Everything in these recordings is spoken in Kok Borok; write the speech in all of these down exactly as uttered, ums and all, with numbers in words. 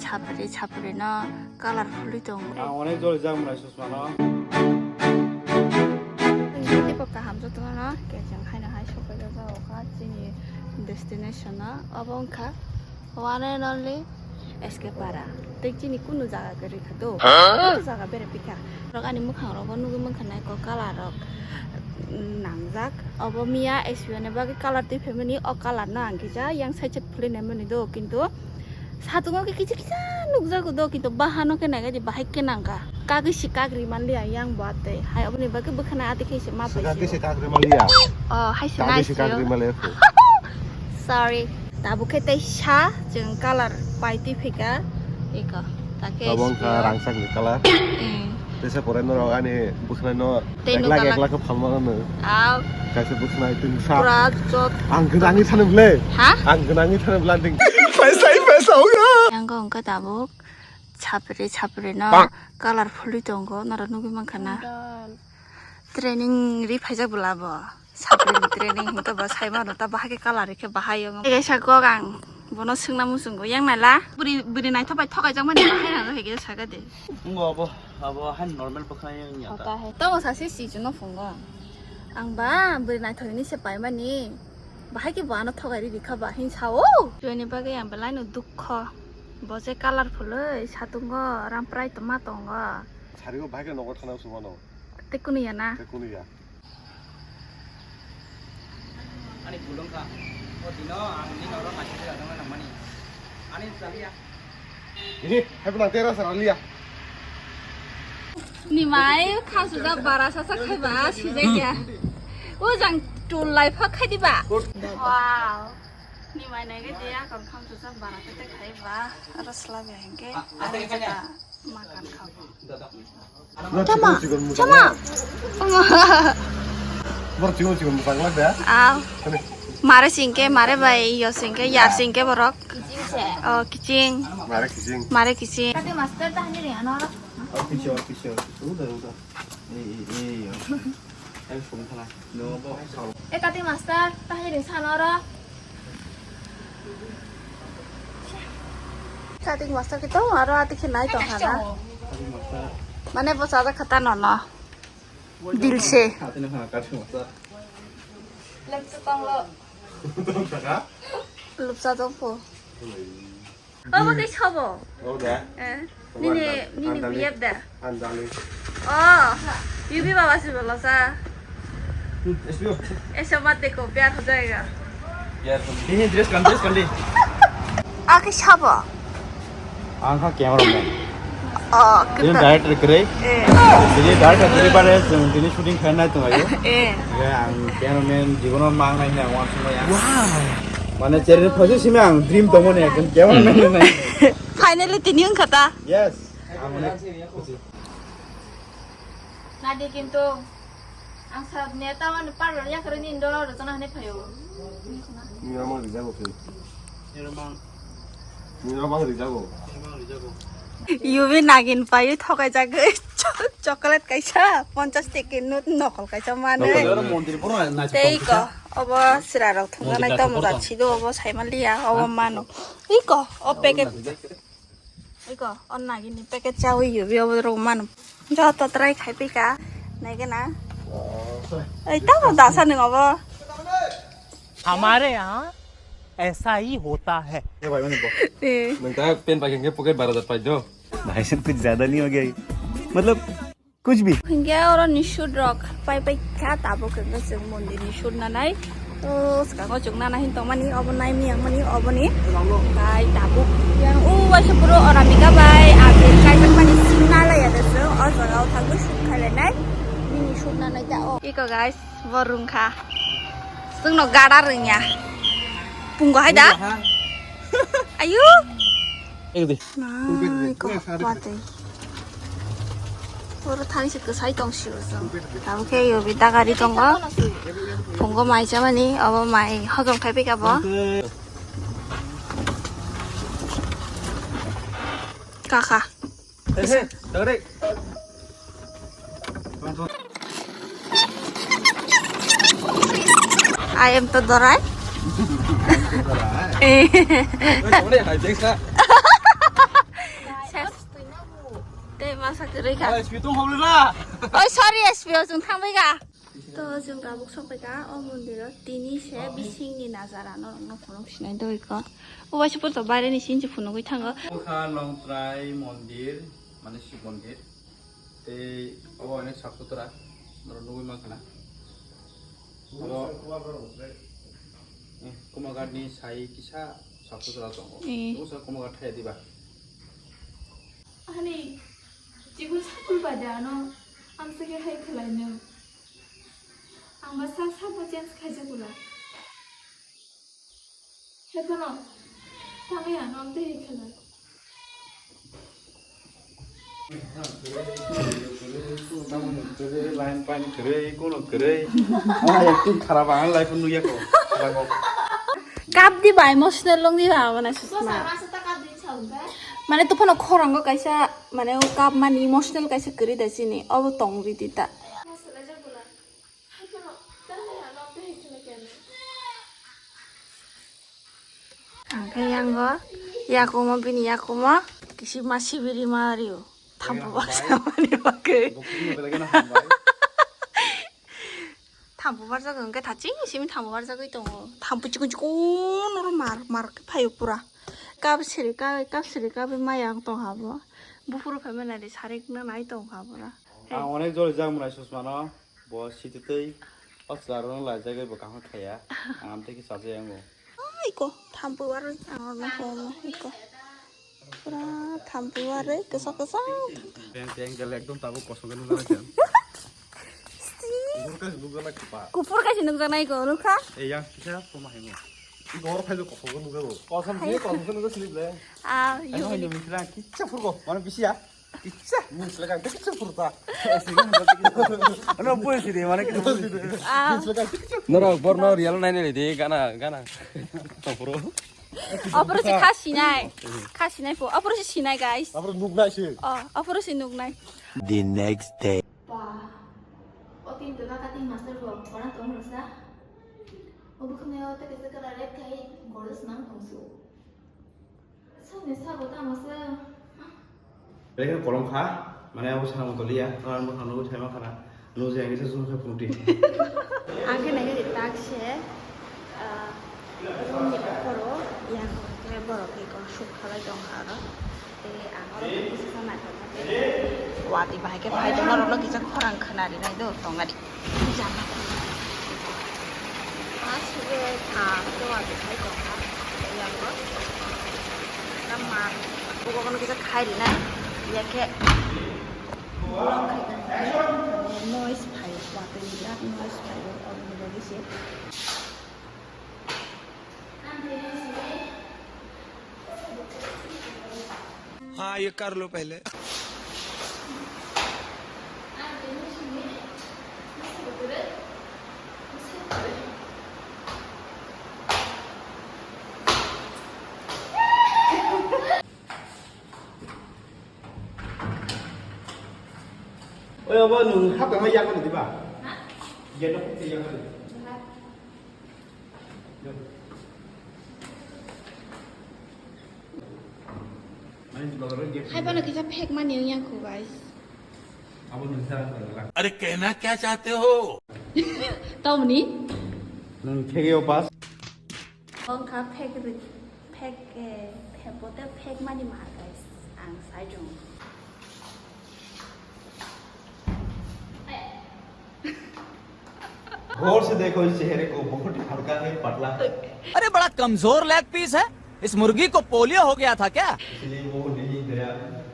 Chapri chapri no colour phulwi tongo. Ang onek jora jak mwnai susma no. Tei bo kaham jotono ke chwng haino hai sopai jagao kha chini destination no. Obo wngkha one and only S K Para. Tei chini kunu jaga kwrwi kha do. Huh? Kunu jaga bere pikha. Rok ani mwkhang rogo nugwi mankha nai ko colour rok nangjak. Obo miya S B O ni bagwi colour twi phaimani, o colour no ang kisa yang side side phulwi naimani do, kintu satungo khe kisa kisa nukjago do, kintu bahano khe naiga je bahai khe nangkha. Kagwi se kagri manliya yang bo atwi. Hai oboni bagwi bwkhana atwi khe se ma Swkagwi paisio. Se kagri manliya. Oh, hai se Kagwi se naisio. Kagri manliya. Sorry. Tabuk khe tei sa chwng colour pai twi phika. Eko. Takhe Tabuk wngkha S B O. Rangchakni colour. Eh. Teisa pore norok ani bwkhwnai no Tei ek lakh, nukha ek lakh. Lakh khe phalma no. Aw. Kaisa bwkhwnai twi sa. Pura jot. Ang gwnangwi thani bwle. Ha? Ang gwnangwi thani bwle, ang ting. Paisa hi paisa hoga. Yang ko wngkha tabuk chapri chapri no Bang. Colour phulwi tongo, norok nugwi mankha na. Dal. Training ri phaijak bwla bo. Chapri ni training hinkhe bo sai mano ta bahai khe colour ri khe bahai yo. Kaisa kok ang bono swngna muchungo yang naila. Bwrwi, bwrwi naithok bai thokaijak mani bahai rang hai khe saka de. Wngbo abo, abo hai normal bwkhwnai wngya ta. Hota hai. Tamo sase si chuno phungo. Ang ba bwrwi naithok ni se paimani. Bahai khe bo ano thokai ri rikha ba hin sao. Joini bagwi ang belai no dukho. Bo je colour phulwi satungo ramprai tongma tongo. Sarigo bahai khe nogo thana usumano. Tei kunu ya na? Tei kunu ya. Ani bulung kha. O dino ang nini oro machine rajang nangmani. Ani chaliya. Ini, hai pun nanti rasa ralia. Ni mai khamsuda bara sasa khai ba sijak ya. O jang tul lai pha khai di ba. Wow. Ni mai nai ge dia kon khamsuda bara tete khai ba. Aro sla be hengke. Ani jaka makan khabo. Tama, tama. Bor chigon chigon bwsang lak da. Aw. Kani. Mare singke, mare bai, yo singke, yar singke borok. Oh, kiching. Mare kiching. Mare kiching. Kati master ta hani ri ano. Oh, kiching, kiching. Uda, uda. Ei, ei, ei, yo. Ai, sum thala. No, bo, sao. E kati master ta hani ri sano ro. Cutting master khe tong aro ati khe nai tong hana. Mane bo chajak kha ta nono. Dilse. Lupsa tong pho. Obo khe sobo. Eh, nini, nini B F da. Andali. Oh, Yubi baba si bolo sa. Eso mate ko pyar ho jayega. Ini dress kan, dress kan di. Ake sabo. Ang kha cameraman. Oh, ini kita. Director kre. Eh. Ini director kre pada sini shooting khaina tu ayo. Eh. Ya, ang cameraman jibono mang nai na wan semua ya. Wow. Mane cheri phosi simi ang dream tongmani ekdom cameraman nai. Finally tini wngkha ta. Yes. Ang onek khusi. Nadi kintu ang sa neta wan parlor ya kare ni indo ro tona hane phayo. Ni ama rijago khe. Ni ama rijago. Yubi nagin payo thokai jagwi chocolate kaisa ponchash teke nut nokol kaisa mane. Tei ko obo sira rok thungna nai tamo jat sido obo saimaliya obo mano. Iko o packet. Iko, o nagini packet chawi yubi obo rok mano. Joto try khai pika. Naigena. Ei, tamo dasa nung obo. हमारे यहाँ ऐसा ही होता है। ए भाई, मैंने ए। Nang ta pen pakai ke pocket bara jat pai do. भाई साहब, कुछ ज्यादा नहीं हो गया ये? मतलब कुछ भी। Hingke oro ni shoot rok pai pai kha, tabuk hingke chwng mondir ni shoot nanai. O swkango chwng nana hin tongmani, obo nai miyang mani, oboni. Bai tabuk yang o waisa puro Anamika bai Abir kaijakmani sing nalai ya de chwng. O jaga o thangwi shoot khailai nai. Nini shoot nanai ta o. Iko guys, bo rung kha. Chwngno gada rwngya. Pungo hai da? Ayu. Ek di. Nai, kok patwi. Oro thani se kwsai tong sio chwng. Tabuk khe yo bida gari tongo. Phungo mai chamani, obo mai hojom khai pika bo. Kaka. I am to dorai. Eh. S P tong hoblo na. Oi, sorry, S P o chwng thangbai ga. To chwng tabuk sokbai ga o mondir o, tini se bising ni nazara no rok no phunuk sinai doi ko. O waisa pore to baire ni sini phunugwi thango. Bokha Longtrai mondir, mane Shiv mondir. Tei obo onek sap sutra, norok nugwi mankha na. Abo, eh, Kumaghat ni sai kisa sap sutra tongo. Eh. Obo sa Kumaghat thaya diba? Ani, chikon sakul bai de ano, ang se ke hai khlai nw. Ang ba sak sak bo change khaijak bwla. Hephano, tangwi ano ang tei khlai. Line pain kwrwi, kuno kwrwi. Ah, acting kharap, ang life nugya ko. Kap di ba, emotional long di ba, mana susma. Mane to phano khorango kaisa, mane o kap mani emotional kaisa kwrwi da chini, obo tong ridi ta. Ang khe yango yakumo, bini yakumo kisi ma sibiri ma rio. Thambo baksa mani bagwi. Thambo barjak hwnkhe thaching simi thambo barjagwi tongo. Thambo chikon chikon oro mar mar khe phaio pura. Kap siri kap, kap siri kap maya wng tong habo. Buphuru phaima nari sarik na nai tong habo na. Ang onek jori jak mwnai susmano. Bo sititwi o chwlarokno laijagwi bo kaham khaiya. Ang amtwi khe chajakya wngo. Ai ko, thampui warwi ang rokno homo, iko. Pura thampui warwi kwsa kwsa. Beng beng jale ekdom tabuk kosong khe nukjaknai se. Kuphur kaisa nukjaknai khapa. Kuphur kaisa nukjaknai ko, nukha? Ei yang kisa tongma haino. Iko oro phaido kosong khe nukjago. Kosong khe kosong khe nukjak sini ble. Ah, yo. Ano haino mikra kisa phurgo, mano bisi ya. Kisa, nung selekang kisa purta. Ano pun sih deh, mana kisa. Ah. Norok borno real nai nai deh, gana, gana. Topro. Opor si khasi nai. Khasi nai po. Opor si sinai, guys. Opor nuk nai si. Oh, opor si nuk nai. The next day. Ba. O tin to ka cutting master bo, kona tong rasa. O bukhne o te kese kala red kai, gorgeous nang tong su. Belai kheno kolom kha, mane abo sana motoliya, norok bwkhano nugwi saima khana, nukjagwi se sumsa phunukdi. Ang khe naikhe tak se, ah, room ni opor o yang khe borok khe kok suk khalai tong kha aro. Tei ang oro kisa naithok kha tei watwi bahai khe phai tong norok no kisa khorang khna rinai do tong ari. Aswk kha, doa de khai tongkha, yango. Tama, bugo kono kisa khai rinai, ya khe. Bolong khai tongkha, noise phai, watwi ni birat noise phai, oboni bagwi se. हाँ, ये कर लो पहले। Oya, bo nung hapkha ma yakmani diba? Ha? Gate o hapkha yakmani. Hai bono kisa phek mani wng yang kho, guys. अरे कहना क्या चाहते हो? Tamni? Nung phek yo bas. Wng kha phek ri, phek, eh, phek bote phek mani ma, guys. Ang sai jong. गौर से देखो इस चेहरे को, बहुत ही हल्का है, पतला है। अरे बड़ा कमजोर लेग पीस है, इस मुर्गी को पोलियो हो गया था क्या? इसलिए वो नहीं दया,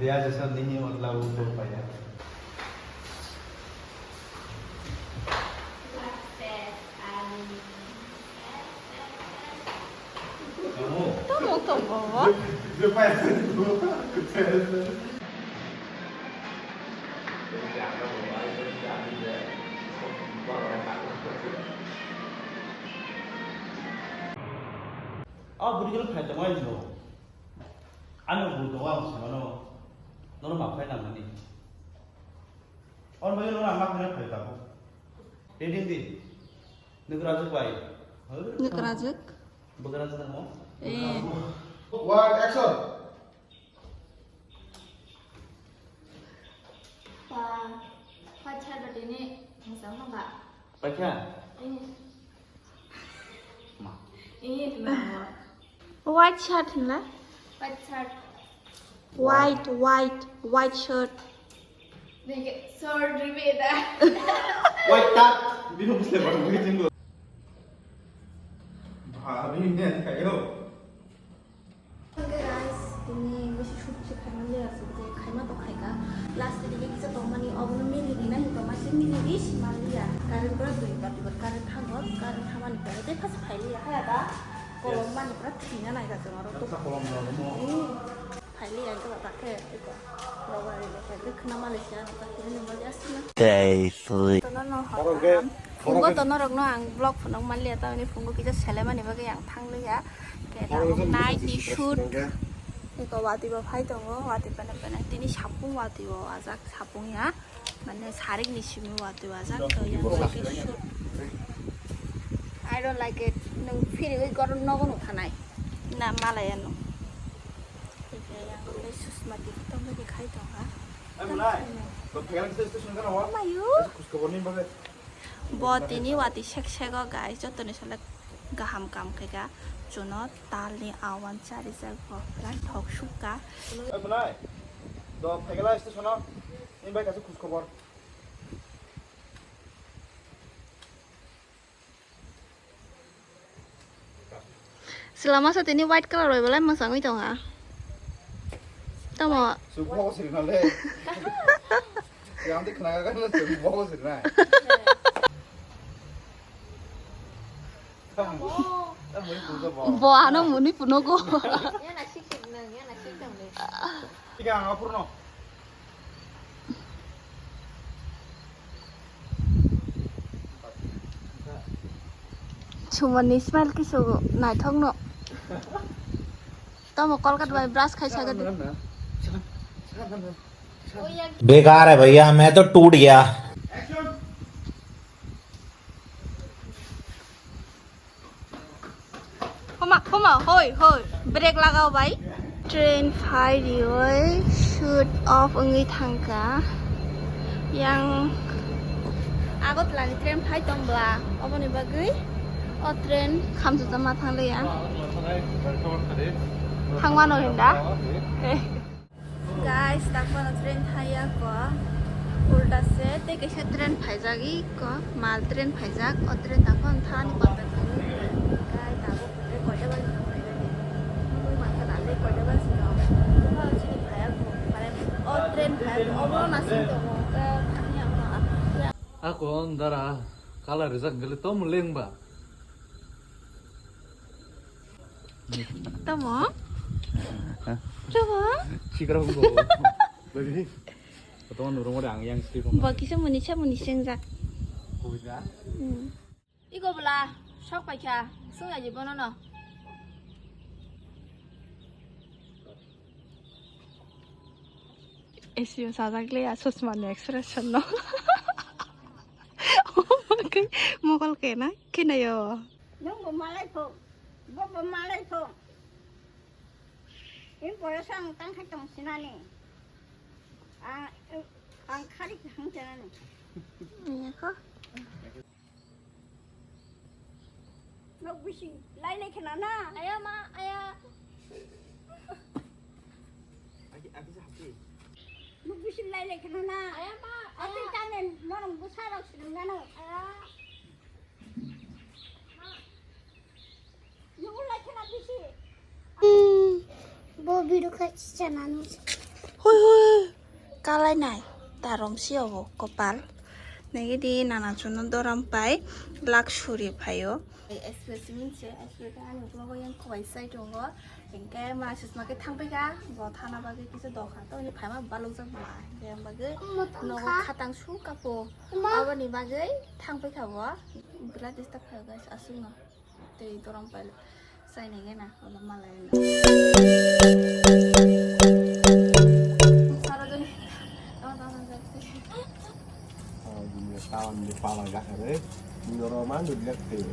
दया जैसा नहीं है, मतलब वो तो पाया। Tamo tongo bo? Ah, buri khe phai tongma ino. Ano bui tongo ang samano. Nono ma phai nangmani. On bagwi nono ang ma phai phai tabuk. Reading di. Nukrajwk bai. Nukrajwk? Bukrajwk nang mo? Eh. One, action. Pacha batini masang hamba. Pacha? Eh. Ma. Eh, ma. White shirt hwnla? White shirt. White, white, white shirt. Neke short ribeda. White tak. Bino busle baru mungkin jenggo. Bha, bini ne kayo. Hwnkhe guys, tini bisi shoot se khaima le asuk je khaima to khaika. Last dige kisa tongmani obono mili rina hin tongma se mili ri si manliya. Current pura dui bar dui bar current thango, current thamani pore tei phas phailiya haya da. Kolom mani pura thina nai da chwng aro to. Kolom rok mo. Hmm. Phailiya hwnkhe ba bakhe eko. Rogo ri le khe khna mali se ano ta tini nungmali asina. Day three. Tono no hor. Phungo tono rok no ang vlog phunuk manliya tamni phungo kisa selemani bagwi ang thangliya. Khe tabuk night ni shoot. Eko watwi bo phai tongo, watwi pene pene. Tini sapung watwi bo ajak sapung ya. Mane sarik ni simi watwi ajak to yang lagi shoot. I don't like it. Nung phiri oi gor nogo no thanai. Na malaya no. Eko yang le susma di to me dikhai tonga. Mayu. Bo tini watwi sek sego guys, jotoni sole gaham kam khaika. Chuno talni awan charijak bo, plan thok sukka. Ai, bwnai. Do phaikala station o. Nini bai kaisa khus khobor. Sila masa tini white colour bai belai mwchangwi tongo. Tamo. Chwng bogo siri nale. Yang di khna ga no chwng bogo siri nai. Tamo. Tamo ni puja bo. Bo ano muni punogo. Yana sikit nang, yana sikit nang. Tiga ang apur no. Sumanni smile kisu naithok no. Tamo Kolkata bai brush khai sagadi. बेकार है भैया, मैं तो टूट गया। Homa, homa, hoi, hoi. Brake lagao bai. Train phai rioi shoot off wngwi thangkha. Yang Agartala ni train phai tongbla. Oboni bagwi o train khamjajak ma thangliya. Thangmano hinda. Guys, takphano train thaya ko. Ulta se tei kaisa train phaijak iko, mal train phaijak. O train takphano thani kontak khaio. Guys, tabuk koita baji tong phaijak. Mui mankha dale koita baji tong. Bupha chini phaya ko. Mane o train phaya ko. Obo nasing tongo. Thani ang ma. Ako dara kala rijak gele tom lengba. Tamo? Tamo? Sikra ko. Baby. Kotongo nurung ore ang yang sri ko. Bo kisa muni sa muni sengjak. Ko ja? Hmm. Iko bwla sok paikha sung aji bono no. Esio sajak le a susma ni expression no. Mokol kena kena yo. Nung bo malai pho, bo bo malai pho. In boyos ang tang khai tong sinani. Ang, ang khari hang sinani. Iya ko. Nok bisi lai lai khena na. Aya ma, aya. Nok bisi lai lai khena na. Aya ma, aya. Ati tanen norong busa rok sirim gano. Aya. Nungulai khena bisi. Hmm, bo biru kha chana nung. Hoi hoi. Kalai nai. Tarom si obo kopal. Negi di nana chuno doram pai luxury phaio. Express minse, express ani uklogo yang kowai sai tongo. Hingke ma sisma ke thangpai ka, bo thana bagwi kisa dokha to ni phaima balok jak ma. Hingke ang bagwi nogo khatang su kapo. Aboni bagwi thangpai ka bo. Bwla disturb khaio guys, aswkno. Tei dorom pai sai nai gana, ola malai na. Sara jani. Tama, tama, tama. Oh, dunia tahun di pala gak ada. Dunia roman dunia kecil.